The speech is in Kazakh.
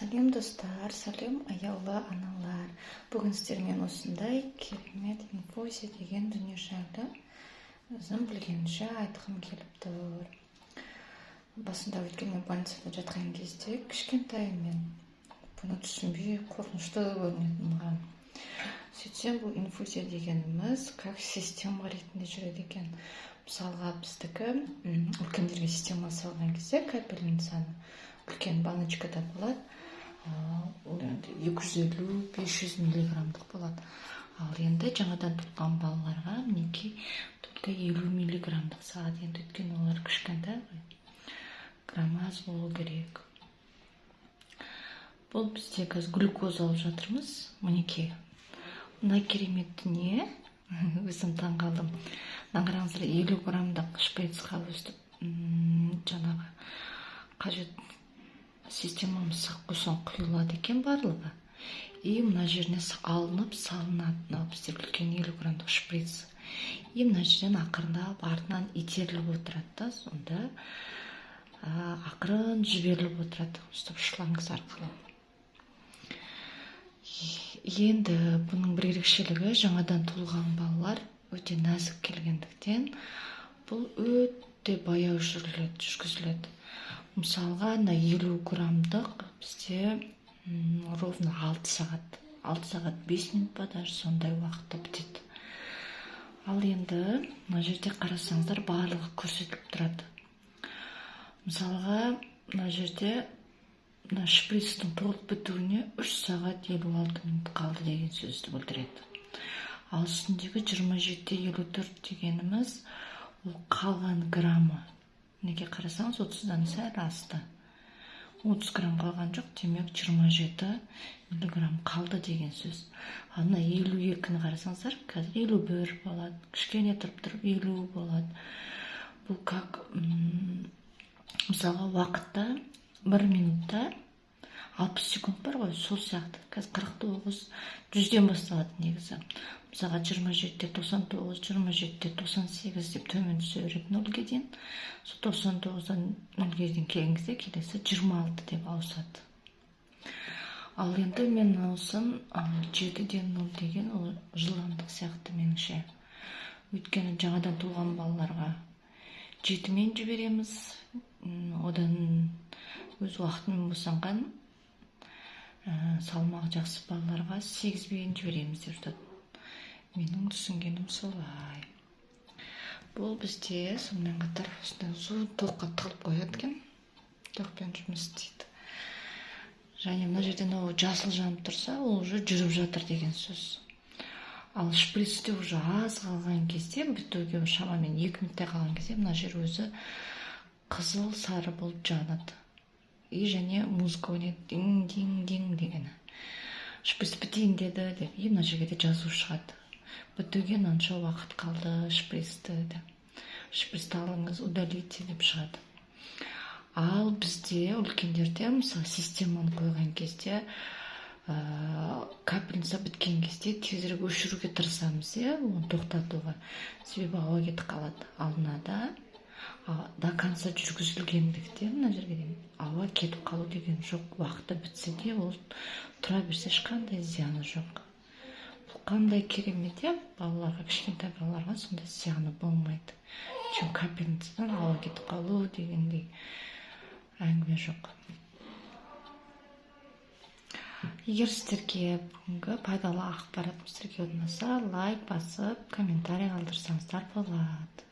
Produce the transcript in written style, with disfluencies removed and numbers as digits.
Сәлем, достар, сәлем, аяулы аналар! Бүгін сіздермен осындай керемет инфузия деген дүние жайлы өзім білгенше айтқым келіп тұр. Басында, өйткені мен больницада жатқан кезде кішкентайыммен бұны түсінбей, қорқынышты көрінетін маған. Сөйтсем, бұл инфузия дегеніміз как система ретінде жүреді екен. Мысалға, біздікі үлкендерге система салған кезде капельницаны үлкен баночкада болады, ол енді 250-500 миллиграммдық болады. Ал енді жаңадан туған балаларға, мінекей, только 50 миллиграммдық салады енді, өйткені олар кішкентай ғой, грамм аз болу керек. Бұл бізде қазір глюкоза алып жатырмыз. Мінекей, мына керемет дүние, өзім таңқалдым. Мына қараңыздар, 50 граммдық шприцқа өстіп жаңағы қажет системамыз қосқан құйылады екен барлығы и мына жеріне алынып салынады. Мынау бізде үлкен 50 граммдық шприц и мына жерден ақырындап артынан итеріліп отырады да, сонда ақырын жіберіліп отырады өстіп шланг арқылы. Енді бұның бір ерекшелігі, жаңадан туылған балалар өте нәзік келгендіктен, бұл өте баяу жүріледі, жүргізіледі. Мысалға, мына 50 граммдық бізде ровно 6 сағат, 6 сағат 5 минут па, даже сондай уақытта бітеді. Ал енді мына жерде қарасаңыздар, барлығы көрсетіліп тұрады. Мысалға, мына жерде мына шприцтің толық бітуіне 3 сағат 56 минут қалды деген сөзді білдіреді. Ал үстіндегі 27,54 дегеніміз ол қалған граммы. Мінекей, қарасаңыз, 30-дан сәл асты, 30 грамм қалған жоқ, демек, 27 миллиграмм қалды деген сөз. Ал мына 52-ні қарасаңыздар, қазір 51 болады, кішкене тұрып тұрып 50 болады. Бұл как мысалға, уақытта 1 минутта 60 секунд бар ғой, сол сияқты. Қазір 49, 100-ден басталады негізі. Мысалға, 27,99, 27,98 деп төмен түсе береді нөлге дейін. Сол 99-дан нөлге дейін келген кезде келесі 26 деп ауысады. Ал енді мен мынаусын 7,0 деген ол жылдамдық сияқты меніңше, өйткені жаңадан туған балаларға 7-мен жібереміз, одан өз уақытымен босанған, салмағы жақсы балаларға 8-бен жібереміз деп жатады. Менің түсінгенім солай. Бұл бізде сонымен қатар осындай ұзын тоққа тығылып қояды екен, тоқпен жұмыс істейді. Және мына жерде мынау жасыл жанып тұрса, ол уже жүріп жатыр деген сөз. Ал шприцте уже аз қалған кезде, бітуге шамамен 2 минуттай қалған кезде, мына жер өзі қызыл сары болып жанады и және музыка ойнайды, динг динг динг деген, шприц бітейін деді деп. И мына жерге де жазу шығады: бітуге мынанша уақыт қалды шприцті деп, шприцті алыңыз, удалите деп шығады. Ал бізде үлкендерде, мысалы, системаны қойған кезде, капельница біткен кезде тезірек өшіруге тырысамыз, иә, оны тоқтатуға, себебі ауа кетіп қалады. Ал мынада до конца жүргізілгендіктен, мына жерге дейін ауа кетіп қалу деген жоқ. Уақыты бітсе де, ол тұра берсе, ешқандай зияны жоқ. Бұл қандай керемет, иә! Балаларға, кішкентай балаларға сондай зияны болмайды, чем капельницадан ауа кетіп қалу дегендей әңгіме жоқ. Егер сіздерге бүгінгі пайдалы ақпарат сіздерге ұнаса, лайк басып, комментарий қалдырсаңыздар болады.